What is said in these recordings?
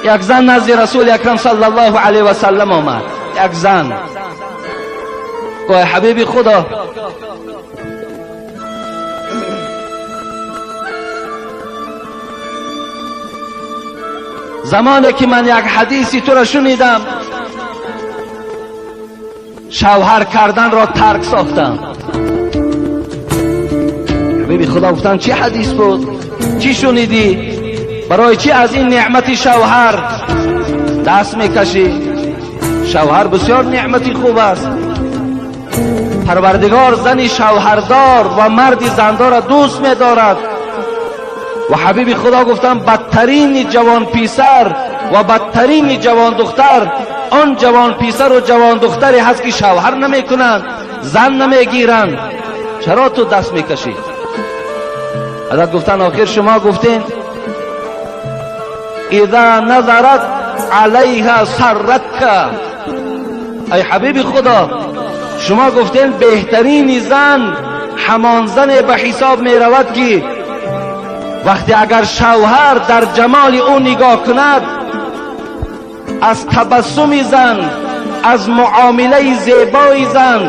Як зан назди Расули Акрам саллаллоҳу алайҳи васаллам омад. Як зан гуфт: ҳабиби Худо, замоне ки ман як ҳадиси туро шунидам, шавҳар карданро тарк сохтам. Ҳабиби Худо гуфтанд: чӣ ҳадис буд? Чӣ шунидӣ? Барои чӣ аз ин неъмати шавҳар даст мекашӣ? Шавҳар бисёр неъмати хуб аст. Парвардигор зани шавҳардор ва марди зандорро дӯст медорад. Ва ҳабиби Худо гуфтанд: бадтарини ҷавон писар ва бадтарини ҷавон духтар он ҷавон писару ҷавон духтаре ҳаст ки шавҳар намекунанд, зан намегиранд. Чаро ту даст мекашӣ? Ҳазрат гуфтанд: охир шумо гуфтед اذا نظرت علیها سرتک. ای ҳабиби Худо, шумо гуфтед беҳтарини зан ҳамон зане ба ҳисоб меравад ки вақте агар шавҳар дар ҷамоли ӯ нигоҳ кунад, аз табассуми зан, аз муомилаи зебои зан,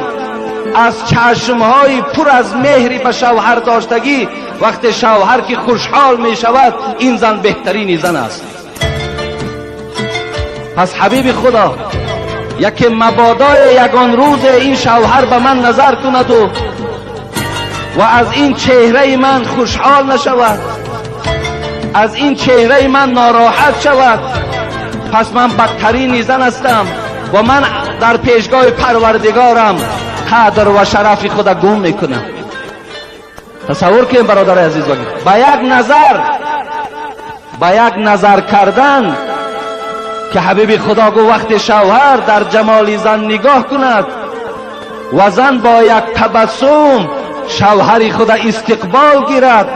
аз чашмҳои пур аз меҳри ба шавҳар доштагӣ, вақте шавҳар ки хушҳол мешавад, ин зан беҳтарини зан аст. Пас ҳабиби Худо, яке мабодои ягон рӯзе ин шавҳар ба ман назар кунаду ва аз ин чеҳраи ман хушҳол нашавад, аз ин чеҳраи ман нороҳат шавад, пас ман бадтарини зан ҳастам ва ман дар пешгоҳи Парвардигорам қадр ва шарафи худа гум мекунам. Тасаввур кунед, бародари азиз, ба як назар кардан ки ҳабиби Худо гуфт вақте шавҳар дар ҷамоли зан нигоҳ кунад ва зан бо як табассум шавҳари худа истиқбол гирад,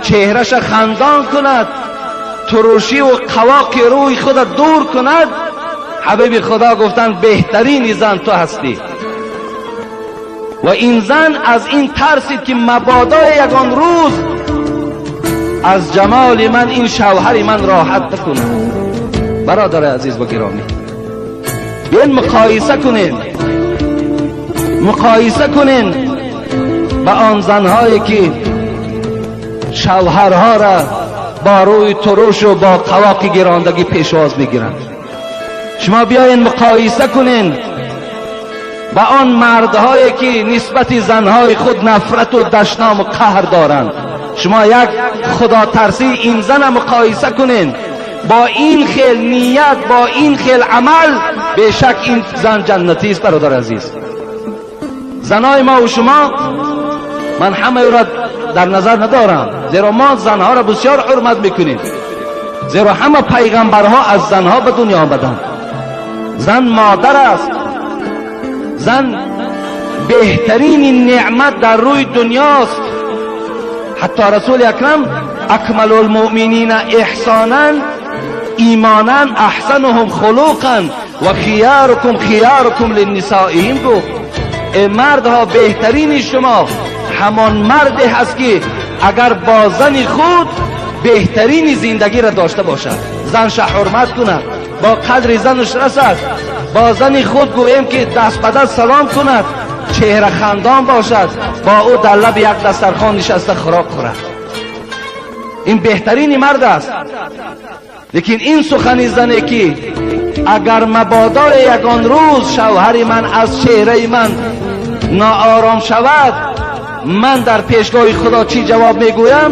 чеҳраша хандон кунад, турушиву қавоқи рӯи худа дур кунад, ҳабиби Худо гуфтанд: беҳтарини зан ту ҳастӣ. Ва ин зан аз ин тарсид ки мабодои ягон рӯз аз ҷамоли ман ин шавҳари ман роҳат накунад. Бародари азиз ва гиромӣ, биён муқоиса кунем, муқоиса кунем ба он занҳое ки шавҳарҳоро бо рӯи турушу бо қавоқи гирондагӣ пешвоз мегиранд. Шумо биёед муқоиса кунем ба он мардҳое ки нисбати занҳои худ нафрату дашному қаҳр доранд. Шумо як худотарсии ин зана муқоиса кунед бо ин хел ният, бо ин хел амал, бешак ин зан ҷаннатист. Бародар азиз, занои мо ва шумо, ман ҳамаеро дар назар надорам, зеро мо занҳоро бисёр ҳурмат мекунем, зеро ҳама пайғамбарҳо аз занҳо ба дунё омаданд. Зан модар аст, зан беҳтарини неъмат дар рӯи дунёст. Ҳатто Расули Акрам акмалу лмуъминина эҳсонан имонан аҳсануҳум хулуқан ва хиярукум хиярукум линнисоиҳим гуфт: э мардҳо, беҳтарини шумо ҳамон марде ҳаст ки агар бо зани худ беҳтарини зиндагиро дошта бошад, занша ҳурмат кунад, бо қадри занаш расад, бо зани худ гӯем ки даст ба даст салом кунад, чеҳра хандон бошад, бо ӯ дар лаби як дастархон нишаста хӯрок хӯрад. Ин беҳтарини мард аст. Лекин ин сухани зане ки агар мабодои ягон рӯз шавҳари ман аз чеҳраи ман ноором шавад, ман дар пешгоҳи Худо чӣ ҷавоб мегӯям?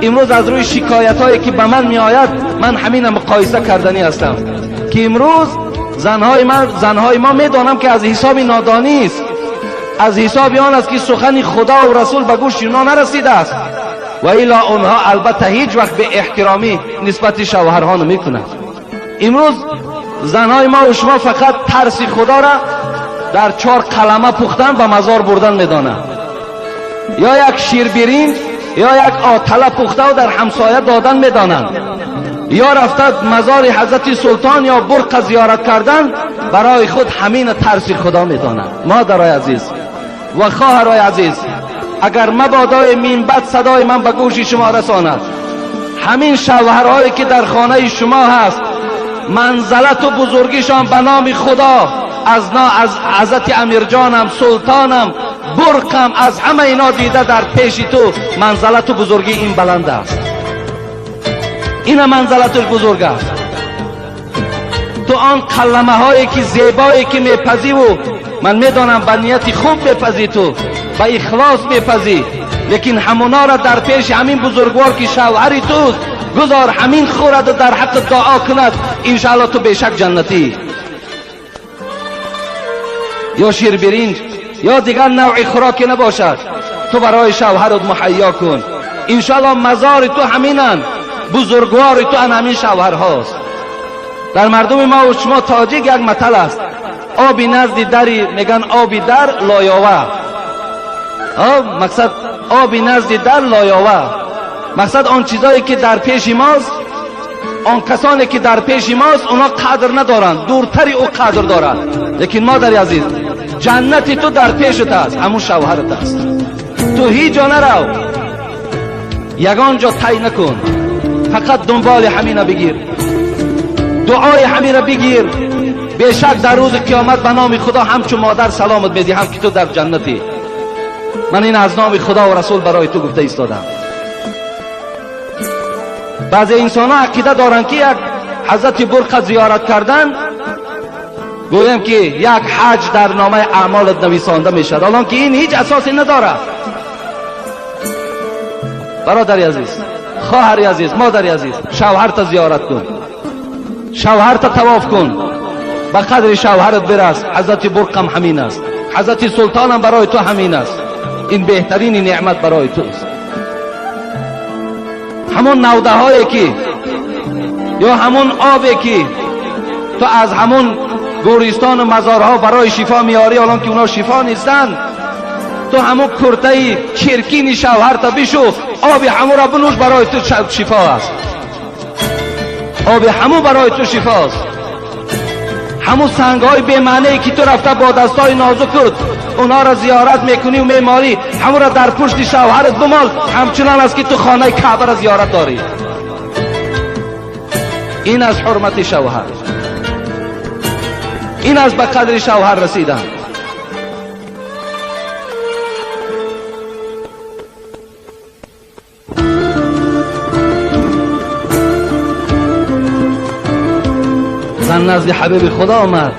Имрӯз аз рӯи шикоятҳое ки ба ман меояд, ман ҳамина муқоиса карданӣ ҳастам ки имрӯз занҳои мо, медонам ки аз ҳисоби нодонист, аз ҳисоби он аст ки сухани Худо ва Расул ба гӯши онҳо нарасидааст, ва илло онҳо албатта ҳеҷ вақт беэҳтиромӣ нисбати шавҳарҳо намекунанд. Имрӯз занҳои мо ва шумо фақат тарси Худоро дар чор қалама пухтан ба мазор бурдан медонанд, ё як ширбиринҷ ё як отала пухтаву дар ҳамсоя додан медонанд, ё рафта мазори ҳазрати султон ё бурқа зиёрат кардан, барои худ ҳамина тарси Худо медонанд. Модарои азиз ва хоҳарои азиз, агар мабодои минбаъд садои ман ба гӯши шумо расонад, ҳамин шавҳарҳое ки дар хонаи шумо ҳаст, منزلت و بزرگیشان به نام خدا از حضرت امیرجانم، سلطانم، برقم، از همه اینا دیده در پیش تو منزلت و بزرگی این بلند است. این منزلتش بزرگ است. تو آن کلمه هایی که زیبایی که میپزی و من میدانم به نیت خوب میپزی، تو به اخلاص میپزی، لیکن همونا را در پیش همین بزرگوار که شوهر توست گذار همین خورد و در حق دعا کند، انشاءالله تو بیشک جنتی. یا شیر برنج یا دیگر نوع خوراکی نباشد، تو برای شوهرت مهیا کن، انشاءالله مزار تو همینن، بزرگوار تو همین شوهر هاست. در مردم ما و شما تاجیک یک متل است، آبی نزد دری میگن آبی در لایاوه. مقصد آبی نزد در لایاوه، مقصد آن چیزایی که در پیش ماست، آن کسانی که در پیش ماست اونا قدر ندارند، دورتری او قدر دارند. لیکن مادر عزیز، جنت تو در پیشت است، همون شوهرت است. تو هیچ جا نرو، یگان جا طی نکن، فقط دنبال همینه بگیر، دعای همینه بگیر. بیشک در روز قیامت به نام خدا همچون مادر سلامت میدهم که تو در جنتی. من این از نام خدا و رسول برای تو گفته ایستادم. بعضی انسان ها عقیده دارند که یک حضرت برق زیارت کردن گویم که یک حج در نامه اعمالت نویسانده میشد، الان که این هیچ اساسی ندارد. برادر عزیز، خواهر عزیز، مادر عزیز، شوهرت زیارت کن، شوهرت طواف کن، به قدر شوهرت برس. حضرت برق هم همین است، حضرت سلطان هم برای تو همین است. این بهترین نعمت برای توست. همون نوده هایی که یا همون آبی که تو از همون گورستان و مزارها برای شفا میاری، الان که اونا شفا نیستن، تو همون کرته چرکین شوهرت بشو، آب همون را بنوش، برای تو شفا است. آب همون برای تو شفا است. همون سنگ های بی معنی که تو رفته با دستای نازکت اونا را زیارت میکنی و میمالی، همون را در پشت شوهرت بمال، همچنان است که تو خانه کعبه را زیارت داری. این از حرمت شوهر، این از به قدر شوهر رسیدن. زن نزد حبیب خدا آمد،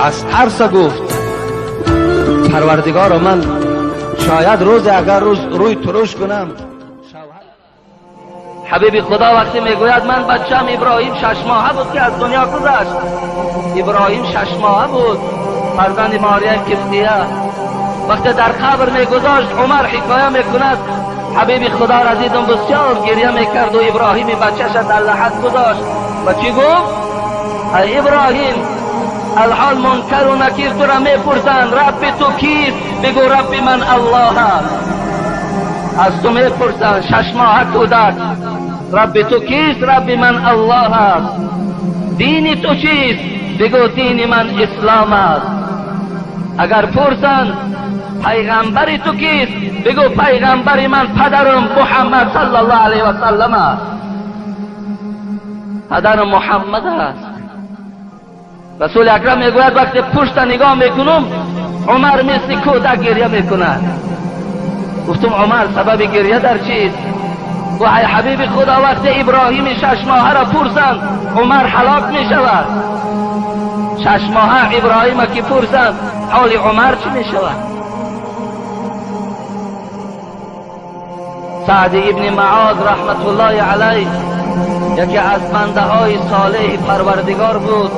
از ترس گفت پروردگارا من شاید روز اگر روز روی ترش کنم. حبیب خدا وقتی میگوید من بچم ابراهیم 6 ماهه بود که از دنیا گذشت، ابراهیم 6 ماهه بود، فرزند ماریه قبطیه، وقتی در قبر میگذاشت عمر حکایه میکند حبیب خدا را دیدم بسیار گریه میکرد و ابراهیم بچه‌ش در لحد گذاشت و چی گفت؟ ای ابراهیم، الحال منکر و نکیر تو را میپرسند رب تو کیست؟ بگو رب من الله است. از تو میپرسند 6 ماهه کودک، رب تو کیست؟ رب من الله است. دین تو چیست؟ بگو دین من اسلام است. اگر پرسند پیغمبر تو کیست؟ بگو پیغمبر من پدرم محمد صلی الله علیه و سلم است. پدرم محمد است. رسول اکرم میگوید وقتی پشت نگاه میکنم عمر مثل کودک گریه میکند. گفتم عمر سبب گریه در چیست؟ گفت ای حبیب خدا، وقتی ابراهیم 6 ماهه را پرسند عمر هلاک میشود. 6 ماهه ابراهیم که پرسند حال عمر چی میشود؟ سعد ابن معاذ رحمت الله علیه یکی از بنده های صالح پروردگار بود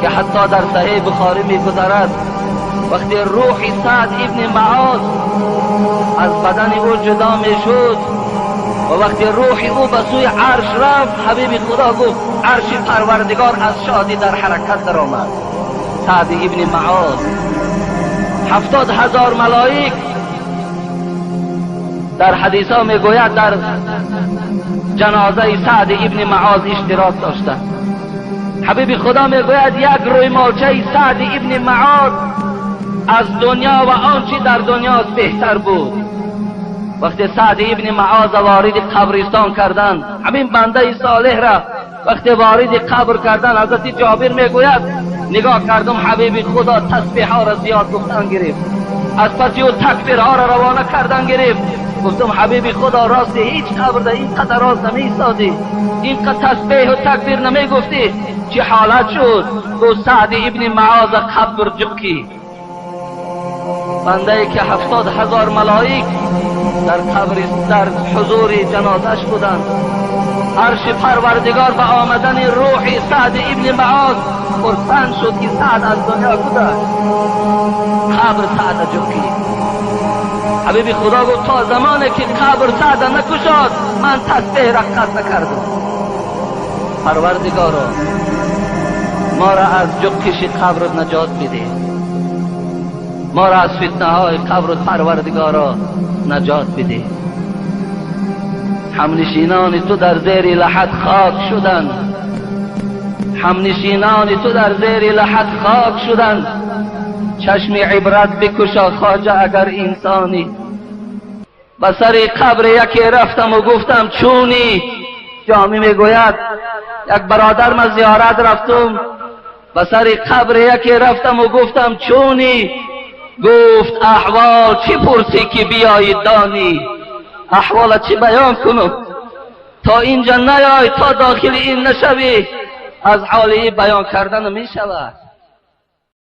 که حتی در صحیح بخاری میگذرد وقتی روح سعد ابن معاذ از بدن او جدا میشد و وقتی روح او به سوی عرش رفت، حبیب خدا گفت عرش پروردگار از شادی در حرکت درآمد. سعد ابن معاذ 70,000 ملائک در حدیث ها میگوید در جنازه سعد ابن معاذ اشتراک داشته. حبیب خدا میگوید یک روی مالچه سعد ابن معاذ از دنیا و آنچه در دنیاست بهتر بود. وقتی سعد ابن معاذ وارد قبرستان کردند، همین بنده صالح را وقتی وارد قبر کردن، حضرت جابر میگوید نگاه کردم حبیب خدا تسبیح ها را زیاد گفتن گرفت، از پس او تکبیرها را روانه کردن گرفت. گفتم حبیب خدا راست هیچ قبر در این قدر راز نمیسازی، این قدر تسبیح و تکبیر نمیگفتی، چه حالت شد؟ گفت سعد ابن معاذ قبر جقی، بنده ای که 70,000 ملائک در قبر در حضور جنازش بودند. عرش پروردگار به آمدن روح سعد ابن معاذ خرسند شد که سعد از دنیا گذشت. قبر سعد جقی. حبیب خدا گفت تا زمانی که قبر سعد نکشاد من تسبیح را قطع نکردم. پروردگارا ما را از جقش قبر نجات بده، ما را از فتنه های قبر پروردگارا نجات بده. همنشینان تو در زیر لحد خاک شدند، همنشینان تو در زیر لحد خاک شدند. چشم عبرت بکشا خواجه اگر انسانی. به سر قبر یکی رفتم و گفتم چونی؟ جامی میگوید یک برادر من زیارت رفتم، به سر قبر یکی رفتم و گفتم چونی؟ گفت احوال چی پرسی که بیایی دانی؟ احوال چی بیان کنم؟ تا اینجا نیای، تا داخل این نشوی، از حال بیان کردن می شود.